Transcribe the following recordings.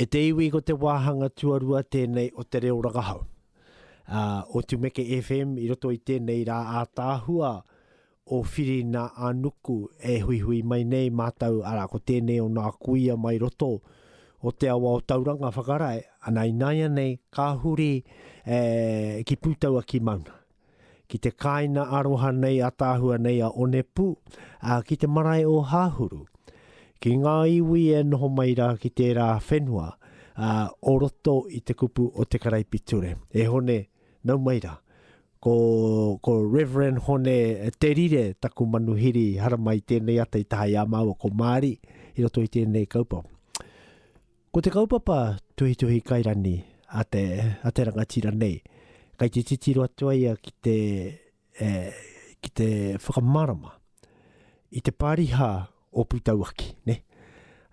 E te iwi ko te wāhanga tuarua tēnei o te reo rangahau. Ā, o Tumeke FM i roto i tēnei rā ātaahua o Whirina a Nuku e huihui mai nei mātou, arā, ko tēnei o nā kuia mai roto o te awa o Tauranga whakarae, ana ināianei ka huri e, ki Pūtauaki Mauna. Ki te kāina aroha nei ataahua nei a Onepū, ā, ki te marae o Hāhuru. Ki ngā iwi e noho mai rā ki tērā whenua, ā, o roto i te kupu o te Karaipiture. E Hone, nau mai rā. Ko, ko Reverend Hone Te Rire taku manuhiri haramai tēnei ata i taha i a māua ko Māri i roto i tēnei kaupapa. Ko te kaupapa tuhituhi kairani a te, a te rangatira nei, kai te titiro atu ai ia ki te, e, ki te whakamārama i te pāriha o Pūtauaki, ne?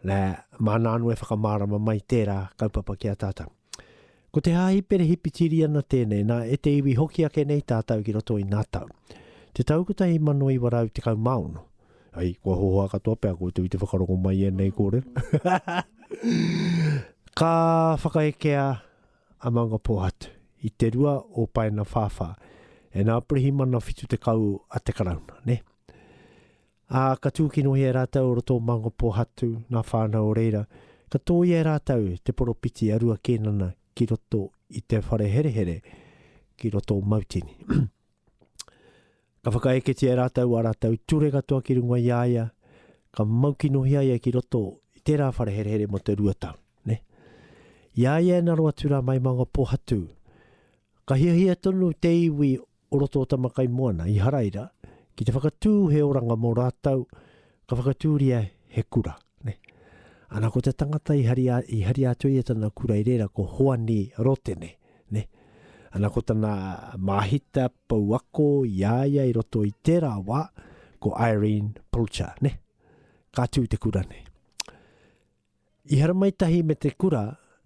Nā, māna anō e whakamārama mai tērā kaupapa ki a tātou. Ko te Hāhi Perehipitiriana tēnei, nā, e te iwi hoki ake nei tātou ki roto i nā tau. Te tau 1916. Ai, kua hohoa katoa pea koutou i te whakarongo mai i ēnei kōrero. Ka whakaekea a Maungapōhatu i te rua o Paenawhāwhā e nā pirihimana 70 a te Karauna, nē? Ā, ka tūkinohia e rātou o roto o Mangopōhatu, ngā whānau o reira, ka tōia e rātou te poropiti a Rua Kēnana ki roto i te whare herehere ki roto o Mautini. Ka whakaeketia e rātou ā rātou ture katoa ki runga i a ia, ka maukinohia ia ki roto i tērā whare herehere mō te rua tau. Ne? I a ia e naro atu rā mai Mangopōhatu, ka hiahia tonu te iwi o roto o Tamakaimoana i Haraira ki te whakatū he oranga mō rātou, ka whakatūria he kura. Ne? Ana ko te tangata i hari, i hari atu ia tana kura i reira ko Hoani Rotene. Ne? Ana ko tana māhita pouako i a ia i roto i tērā wā, ko Irene Pulcher. Ne? Ka tū te kura nei. I haramai tahi me te kura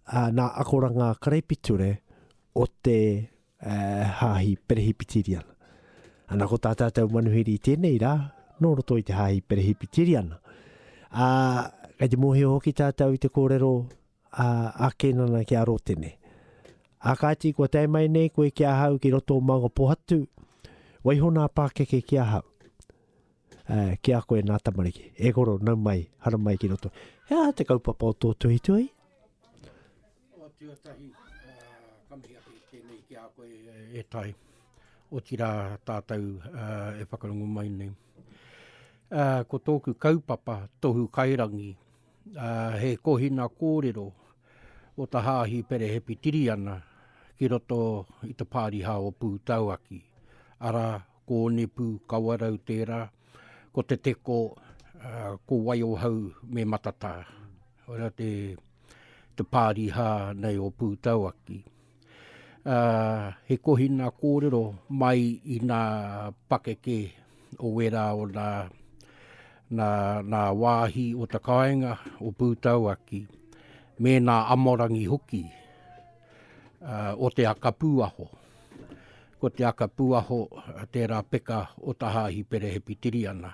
nā akoranga karaipiture o te Hāhi Perehipitiriana. Ana ko tā tātou manuhiri i tēnei rā, nō roto i te Hāhi Perehipitiriana. Ā, kei te mōhio hoki tātou i te kōrero a, a Kēnana ki a Rōtene. Ā kāti, kua tae mai nei koe ki ahau ki roto o Maungapōhatu, waiho nā pākeke ki ahau. Ā, ki a koe nā tamariki. E koro, nau mai, haramai ki roto. He aha te kaupapa o tō tuhituhi? O tuatahi, ka mihi ake tēnei ki a koe e Tai, otirā tātou e whakarongo mai nei. Ko tōku kaupapa, Tohu Kairangi, he kohina kōrero o ta Hāhi Perehepitiriana ki roto i te pāriha o Pūtauaki, arā, ko Onepū, Kawerau tērā, ko Te Teko, ko Waiohau me Matatā. Ora te, te pāriha nei o Pūtauaki. Uh, he kohina kōrero mai i nā pakeke o wērā o nā, nā, nā wāhi o te kāinga o Pūtauaki, me nā amorangi hoki uh, o te aka pūaho. Ko te aka pūaho tērā peka o ta Hāhi Perehepitiriana.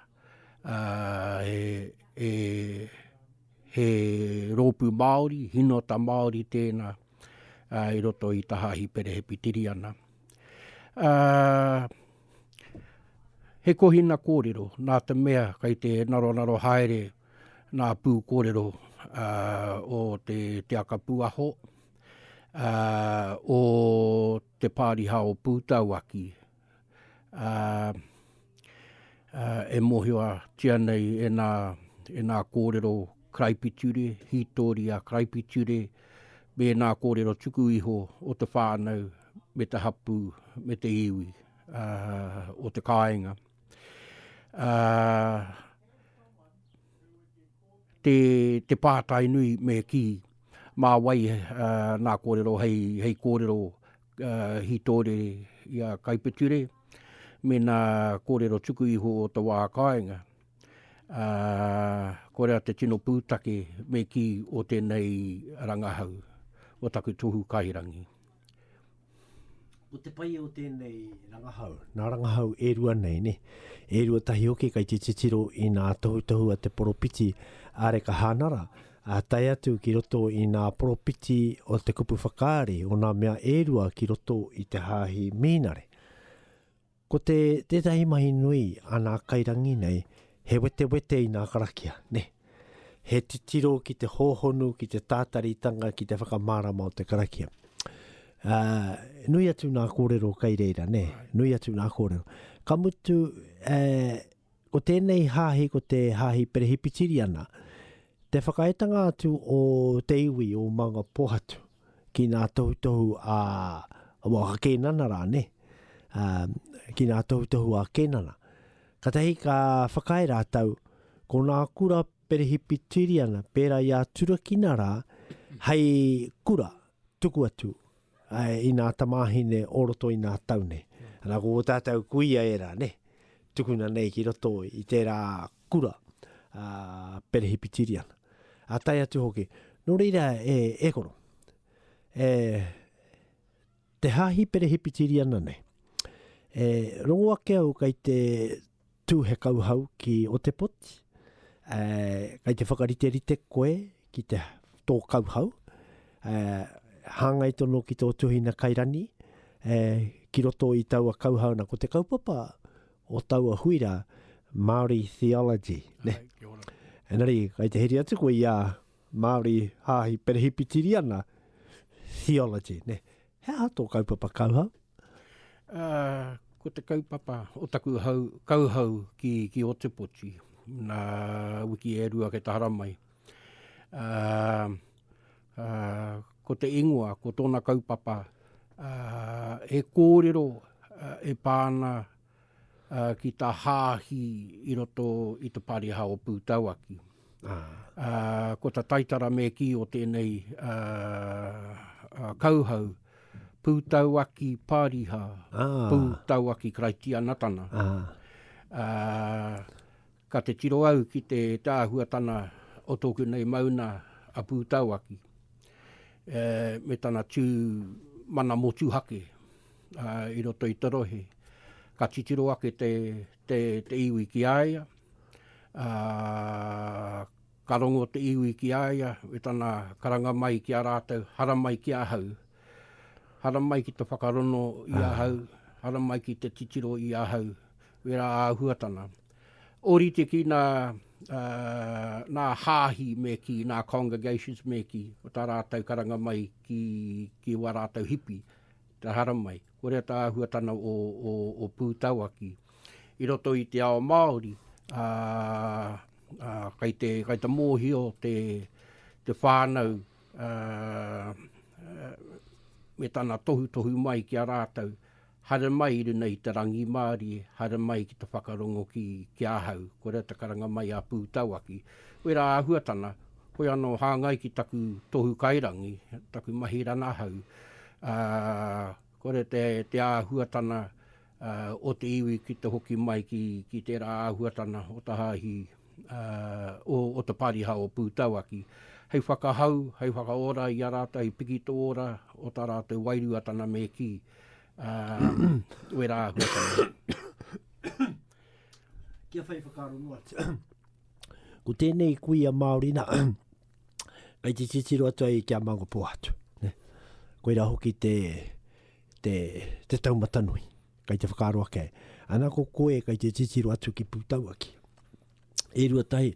Uh, he, he, he rōpū Māori, hinota Māori tēnā uh, i roto i ta Hāhi Perehepitiriana. Uh, he kohina kōrero, nā te mea kei te naronaro haere nā pū kōrero uh, o te, te aka pūaho, uh, o te pāriha o Pūtauaki, ā, ā, e mōhiotia nei e nā, e nā kōrero karaipiture, hītoria karaipiture, me nā kōrero tuku iho o te whānau, me te hapū, me te iwi, ā, o te kāinga. Ā, te, te pātai nui me kī, mā wai uh, nā kōrero hei, hei kōrero uh, hītōre i a Kaipeture, me nā kōrero tuku iho o te wā kāinga. Uh, korea te tino pūtake me kī o tēnei rangahau, o taku tohu kairangi. Ko te pai o tēnei rangahau, nā rangahau e rua nei, ne? E rua tahi hoki kai te titiro i nā tohutohu a te poropiti a Reka Hānara. Ā, tae atu ki roto i nā poropiti o te kupu whakaari o nā mea e rua ki roto i te Hāhi Mihinare. Ko te tētahi mahi nui a nā kairangi nei, he wetewete i nā karakia, nē. He titiro ki te hōhonu, ki te tātaritanga, ki te whakamārama o te karakia. Ā, nui atu nā kōrero kai reira, nē, nui atu nā kōrero. Ka mutu, e, Ko tēnei hāhi ko te Hāhi Perehipitiriana, te whakaetanga atu o te iwi o Maungapōhatu ki nā tohutohu a, well, a Kēnana rā, nē, ki nā tohutohu a Kēnana. Katahi ka whakaae rātou, ko nā kura Perehipitiriana pērā i a Turakina rā, hei kura tuku atu i nā tamāhine o roto i nā tau nei. Ana ko o tātou kuia ērā, nē, tukuna nei ki roto i tērā kura a Perehipitiriana. A tae atu hoki. Nō reira, e, e koro, e, te hāhi Perehipitiriana nei, e, rongo ake au kei te tū he kauhau ki Otepoti, e, kei te whakariterite koe ki te tō kauhau, e, hāngai tonu ki tō tuhina kairani, e, ki roto i taua kauhau na. Ko te kaupapa o taua hui rā, Māori Theology, ne? Ai, kia ora. Engari, kai te heri atu koe i a Māori Hāhi Perehipitiriana Theology, ne? He aha tō kaupapa kauhau? Uh, ko te kaupapa o taku hau, kauhau ki, ki Otepoti, nā wiki e rua kei te haramai. Uh, uh, ko te ingoa, ko tōna kaupapa, uh, he kōrero uh, e pā ana uh, ki tā hāhi i roto i te pariha o Pūtauaki. Ah. Uh, ko ta taitara me kī o tēnei uh, uh, kauhau, Pūtauaki pariha, ah. Pūtauaki Karaitianatana. Ah. Uh, Ka te tiro au ki te āhuatana o tōku nei mauna a Pūtauaki, e, me tana tū mana motuhake i roto i te rohe. Ka titiro ake te, te, te iwi ki a ia, ā, ka rongo te iwi ki a ia me tana karanga mai ki a rātou, haramai ki ahau. Haramai ki te whakarono i ahau, haramai ki te titiro i ahau, wērā āhuatana. Ōrite ki nā, uh, nā hāhi me kī, nā congregations me kī, o tā rātou karanga mai ki, ki wā rātou hipi, te haramai. Korea tā āhuatana o, o, o Pūtauaki. I roto i te ao Māori, uh, uh, kai te, kai te mōhio te, te whānau uh, me tana tohutohu mai ki a rātou, Haere mai i runa i te rangimārie, haere mai ki te whakarongo ki, ki ahau, koira te karanga mai a Pūtauaki. Wērā āhuatana, hoi anō hāngai ki taku tohu kairangi, taku mahi ranahau, ā, koira te, te āhuatana ā, o te iwi ki te hoki mai ki, ki tērā āhuatana o te hāhi, ā, o, o te pariha o Pūtauaki. Hei whakahau, hei whakaora i a rātou, hei piki te ora o tā rātou wairuatana me kī, wērā āhuatanga. Kia whai whakaaro noa atu. Ko tēnei kuia Māori nā, kei te titiro atu ai ki a Mangapōhatu. Ne? Koirā hoki te, te, te taumata nui, kei te whakaaro ake ai. Ana ko koe kei te titiro atu ki Pūtauaki. E 21,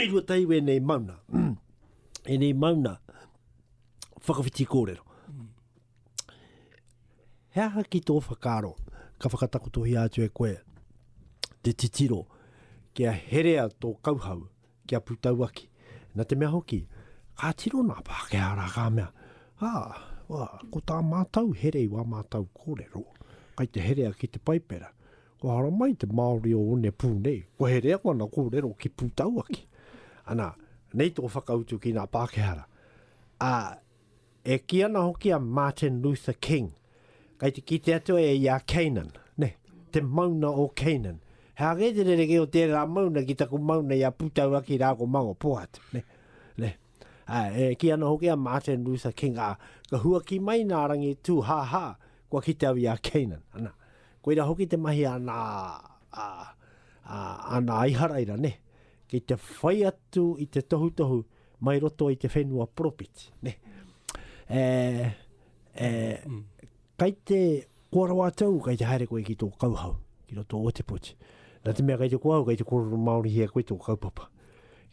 e 21 wēnei mauna. Ēnei mauna whakawhiti kōrero. He aha ki tō whakaaro ka whakatakotohia atu e koe te titiro kia herea tō kauhau kia putauaki? Nā te mea hoki, ka tiro nā Pākehā rā ka mea, ā, wā, ko tā mātou here i wā mātou kōrero, kai te herea ki te Paipera. Kua haramai te Māori o Onepū nei, kua herea wana kōrero ki Pūtauaki. Ana, nei tō whakautu ki nā Pākehā rā. Ā, E kī ana hoki a Martin Luther King, kei te kite atu e i a Canaan, ne, te mauna o Canaan. He aha kē te rerekē o tērā mauna ki taku mauna i a Pūtauaki rā ko Mangopōhatu, ne, ne. Ā, e kī ana hoki a Martin Luther King, ā, ka huaki mai nā rangi tūhāhā, kua kite au i a Canaan, ana. Koirā hoki te mahi a nā, a, a, a nā Iharaira, ne, ki te whai atu i te tohutohu. mai roto i te whenua poropiti, ne? E, e, kai te koa rawa atu au, kai te haere koe ki tō kauhau, ki roto o Ōtepoti. Nā te mea kai te koa au, kai te kōrero Māorihia koe tō kaupapa.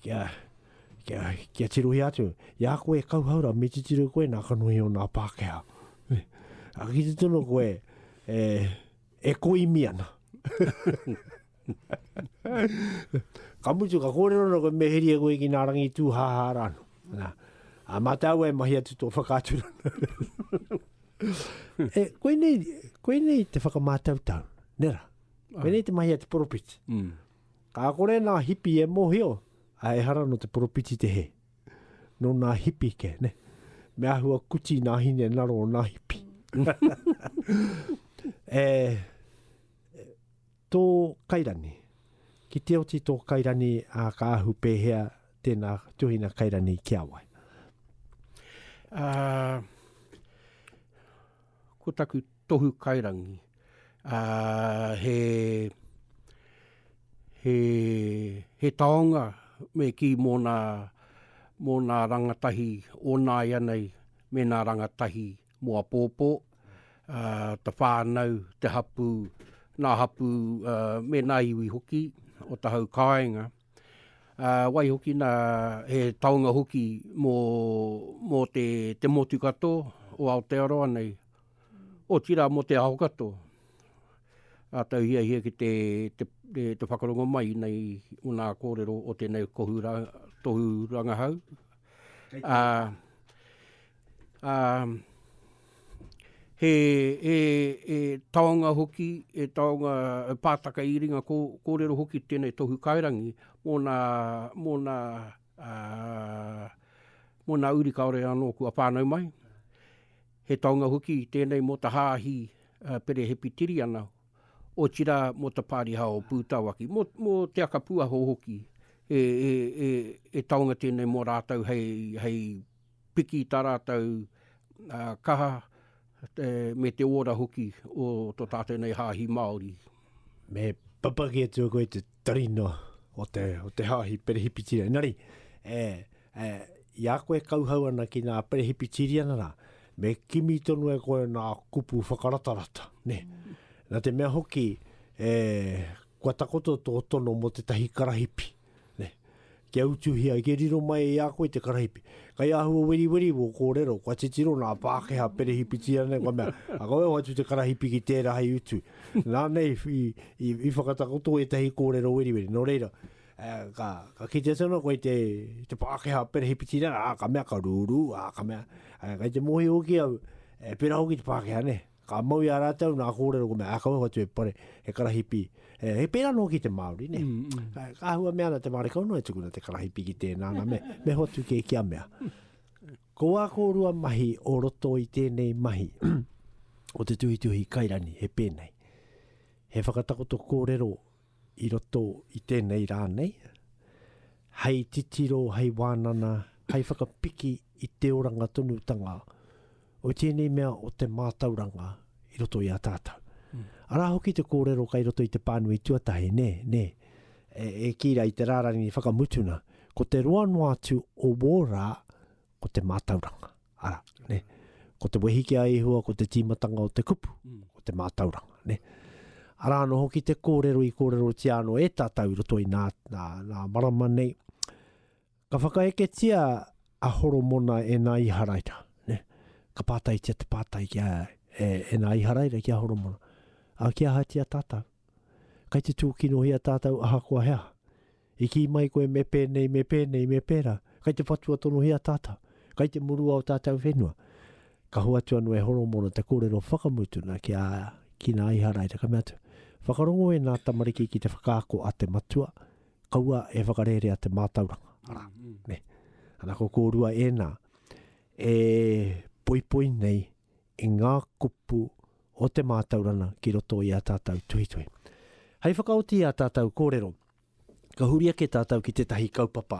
Kia, kia, kia tirohia atu, i a koe e kauhau rā, me titiro koe nā kanohi o nā Pākehā. A ki te tono koe, e, e koimi ana. Ka mutu, ka kōrero ana koe me heria koe ki nā rangi tūhāhā rāno. Nā, a mā tāua e mahi atu tō whakaaturanga. e, koinei, koinei te whakamātautau, nera? Koinei te mahi a te poropiti. Mm. Ka kore nā hipi e mōhio, a ehara no te poropiti te he. Nō nā hipi ke, ne? Me ahua kuti nā hine naro o nā hipi. e, Tō kairani. Ki te oti tō kairani, ā, ka ahu pēhea tēnā tuhina kairani ki a wai? Ā, ko taku tohu kairangi, ā, he, he, he taonga me kī mō nā, mō nā rangatahi o nāianei me nā rangatahi mō apōpō, te whānau, te hapū, nā hapū me nā iwi hoki o te hau kāinga. Waihoki nā, he taonga hoki mō, mō te, te motu katoa o Aotearoa nei, otirā mō te ao katoa. Rātou hiahia ki te, te, te, te whakarongo mai nei o nā kōrero o tēnei kohu ra, tohu rangahau. Ā, Ā, he, he, he taonga hoki, he taonga pātaka i ringa kō, kōrero hoki tēnei tohu kairangi mō nā, mō nā, ā, mō nā uri kāore anō kua whānau mai. He taonga hoki tēnei mō te hāhi Perehepitiriana, otirā mō te pāriha o Pūtauaki, mō, mō Te Akapūaho hoki, he, he, he, he taonga tēnei mō rātou hei, hei piki tā rātou kaha me te ora hoki o tō tātou nei hāhi Māori. Me papaki atu e koe te tarina o te, o te hāhi Perehipitira. Engari, e, e, i a koe kauhau ana ki ngā Perehipitiriana rā, me kimi tonu e koe nā kupu whakaratarata, ne? Nā te mea hoki, e, kua takoto tō tono mō tētahi karahipi. Ne? Kia utuhia, kia riro mai i a koe te karahipi. Kai āhua weriweri wō kōrero, kua titiro nā Pākehā perehipitia nei, kua mea, a koe hoatu te karahipi ki tērā hei utu. Nā nei i, i, i whakatakoto ētahi kōrero weriweri. Nō reira, eh, ka, ka kite atu ana koe te, te Pākehā perehipitia, ā, ka mea, ka rūrū, ā, ka mea, eh, kai te mōhio hoki au, e pērā hoki te Pākehā, ne? Ka mau i a rātou nā kōrero ko mea, ā, kaua hoatu e pare, he karahipi. E, he pērā noa ki te Māori, ne? Mm, mm. Ka, ka āhua mea ana te Māori, kau noa e tukuna te karahipi ki tēnā, nā, me, me hoatu kē ki a mea. Ko ā kōrua mahi o roto i tēnei mahi o te tuhituhi kairani, he pēnei. He whakatakoto kōrero i roto i tēnei rā nei, hei titiro, hei wānana, hei whakapiki i te oranga tonutanga o tēnei mea o te mātauranga i roto i a tātou. Mm. Arā hoki te kōrero kai roto i te pānui tuatahi, nē, nē, e, e kī rā i te rārangi whakamutuna, ko te roa noa atu o wō rā, ko te mātauranga. Arā, nē. Ko te wehi ki a Ihua, ko te tīmatanga o te kupu, mm. ko te mātauranga, nē. Arā anō hoki te kōrero i kōrerotia anō e tātou i roto i nā, nā, nā marama nei. Ka whakaeketia a Horomona e nā Iharaira, nē. Ka pātaitia te pātai ki a, e, e nā Iharaira ki a Horomona. A ki ahatia tātou? Kai te tūkinohia tātou ahakoa he aha. I kī mai koe me pēnei, me pēnei, me pērā. Kai te patua tonohia tātou. Kai te murua o tātou whenua. Ka hoatu anō e Horomona te kōrero whakamutuna ki a, ki nā Iharaira, ka mea atu, Whakarongo e nā tamariki ki te whakaako a te Matua, kaua e whakarērea te mātauranga. Arā, nē. Ana ko kōrua ēnā e poipoi nei i ngā kupu o te mātauranga ki roto i ā tātou tuhituhi. Hei whakaoti i ā tātou kōrero, ka huri ake tātou ki tētahi kaupapa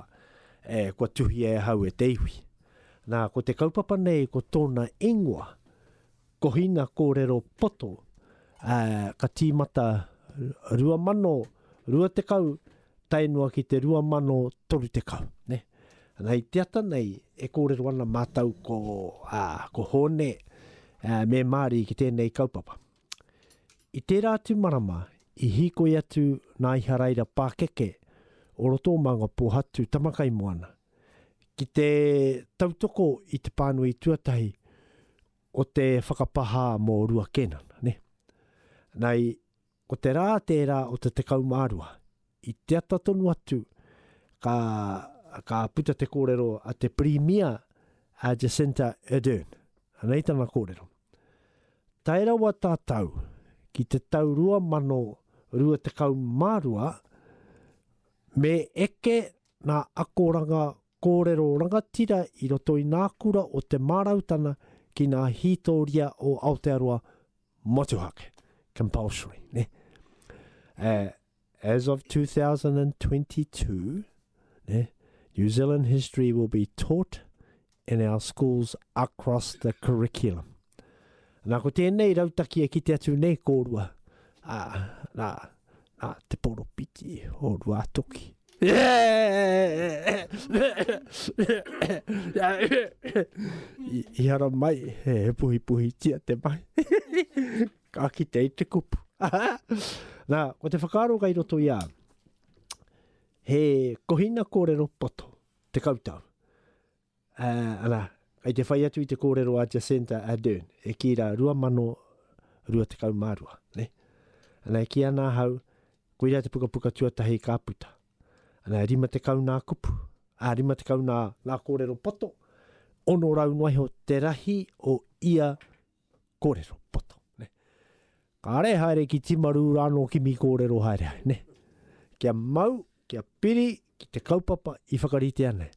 e, kua tuhia e ahau e te iwi. Nā, ko te kaupapa nei ko tōna ingoa, Kohina Kōrero Poto, ā, ka tīmata 2020 tae noa ki te 2030, ne? Ana i te ata nei e kōrero ana mātou ko, ā, ko Hōne me Māri ki tēnei kaupapa. I tērā atu marama i hīkoi atu nā Iharaira pākeke o roto o Maungapōhatu, Tamakaimoana, ki te tautoko i te pānui tuatahi o te whakapahā mō Rua Kēnana, nē. Nā, i, ko te rā tērā o te 12, i te ata tonu atu, ka, ka puta te kōrero a te Pirimia a Jacinta Ardern. Anei tana kōrero. Tae rawa tātou ki te tau 2022, me eke nā akoranga kōrero rangatira i roto i nā kura o te mārautana ki nā hītōria o Aotearoa motuhake, compulsory, ne? Uh, as of 2022, ne, New Zealand history will be taught in our schools across the curriculum. Nā, ko tēnei rautaki e kite atu nei kōrua, ā, nā, nā te poropiti o Ruātoki. I, i hara mai, he puhipuhitia te mahi. Ka kite i te kupu. Nā, ko te whakaaro kai roto i a au, he kohina kōrero poto, 10 tau. Ā, ana, kei te whai atu i te kōrero a Jacinda Ardern, e kī rā, 2022, nē? Ana, e kī ana ahau, koirā te pukapuka tuatahi ka puta. Ana, e 50 nā kupu, ā, 50 nā, nā kōrero poto, 600 noa iho te rahi o ia kōrero poto, nē. Kāre haere ki Timaru rānō kimi kōrero haere ai, nē. Kia mau, kia piri ki te kaupapa i whakaritea nei.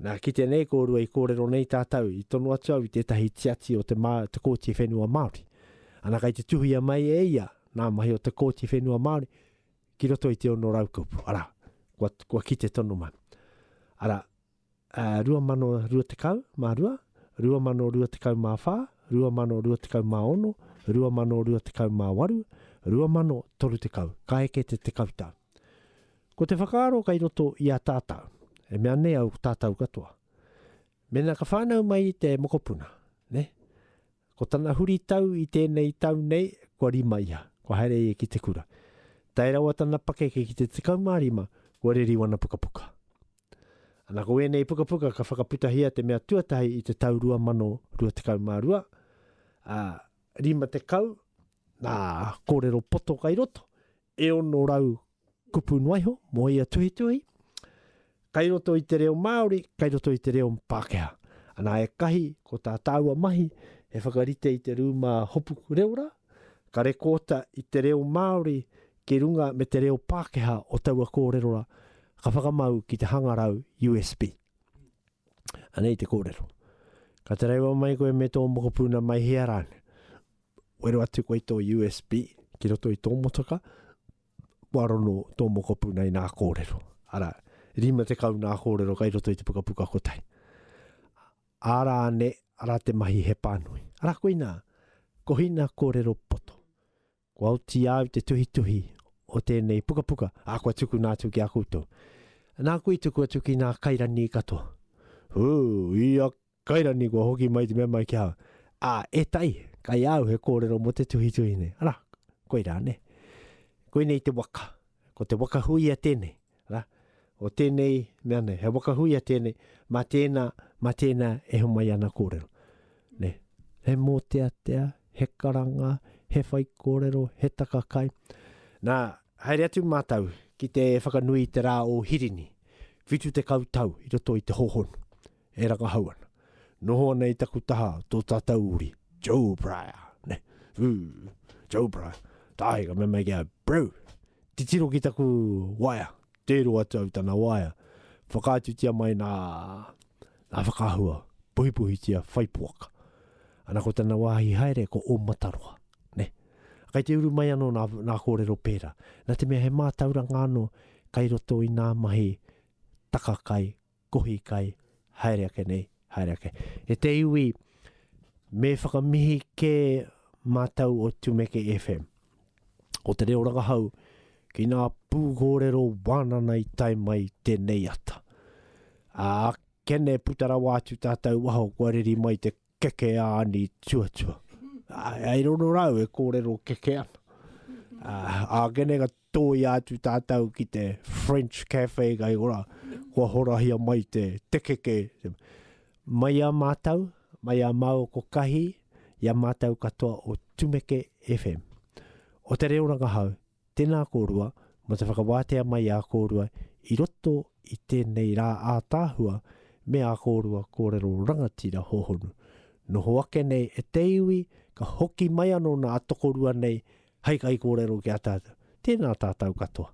Nā, kite nei kōrua i kōrero nei tātou, i tono atu au i tētahi tiati o te, mā, te Kōti Whenua Māori. Ana kai te tuhia mai e ia nā mahi o te Kōti Whenua Māori ki roto i te 600 kupu, arā, kua, kua kite tonu mai. Arā, 2022, 2024, 2026, 2028, 2030, ka eke te 10 tau. Ko te whakaaro kei roto i a tātou, e mea nei au ko tātou katoa, mēnā ka whānau mai te mokopuna, nē, Ko tana huritau i tēnei tau nei, kua rima ia, kua haere ia ki te kura. Tae rawa tana pakeke ki te 15, kua reri wana pukapuka. Ana ko ēnei pukapuka ka whakaputahia te mea tuatahi i te tau 2022, ā, 50 nā kōrero poto kai roto, e 600 kupu noa iho mō ia tuhituhi, kai roto i te reo Māori, kai roto i te reo Pākehā. Anā e kahi, ko tā tāua mahi, he whakarite i te rūma hopu reo rā, ka rekōta i te reo Māori ki runga me te reo Pākehā o taua kōrero rā, ka whakamau ki te hangarau USB. Anei te kōrero. Ka taraiwa mai koe me tō mokopuna mai hea rānei. Wero atu koe i tō USB ki roto i tō motoka, kua rono tō mokopuna i nā kōrero. Arā, 50 nā kōrero kai roto i te pukapuka kotahi. Ārā ane, arā te mahi he pānui. Arā koinā, kohina kōrero poto. Kua oti au te tuhituhi o tēnei pukapuka, ā, kua tukuna atu ki a koutou. Nāku i tuku atu ki nā kairani katoa. Hū, ia Kairani kua hoki mai te mea mai ki ahau, ā, e tai, kai a au he kōrero mō te tuhituhi nei. Arā, koirā, nē. Koinei te waka. Ko te waka huia tēnei, arā, o tēnei mea nei, he waka huia tēnei, mā tēnā, mā tēnā e homai ana kōrero. Nē. He mōteatea, he karanga, he whaikōrero, he taka kai. Nā, haere atu mātou ki te whakanui i te rā o Hirini, 70 tau i roto i te hōhonu. e rangahau ana. Noho ana i taku taha tō tātou uri, Joe Pryor, ne? Ū, Joe Pryor. Tāi, ka mea mai ki a, bro, titiro ki taku waea, tēro atu au tana waea, whakaatutia mai nā, nā whakaahua, puhipuhitia, whai poaka. Ana ko tana wāhi haere ko Ōmataroa, ne? Kai te uru mai anō nā, nā kōrero pērā. Nā te mea he mātauranga anō kai roto i nā mahi takakai kohi kai, haere ake nei, haere ake. E te iwi, me whakamihi kē mātou o Tumeke FM, o te reo rangahau, ki ngā pūkōrero wānana i tae mai tēnei ata. Ā, Kene puta rawa atu tātou waho kua reri mai te keke āni tuatua. Ai rono rau e kōrero keke ana. Ā, kene ka tōia atu tātou ki te French Cafe kai ora, kua horahia mai te, te keke. Mai a mātou, mai a māua ko Kahi, i a mātou katoa o Tumeke FM. O te reo rangahau, Tēnā kōrua mō te whakawātea mai i a kōrua i roto i tēnei rā ātaahua me ā kōrua kōrero rangatira hōhonu. Noho ake nei e te iwi ka hoki mai anō nā tokorua nei hei kaikōrero ki a tātou. Tēnā tātou katoa.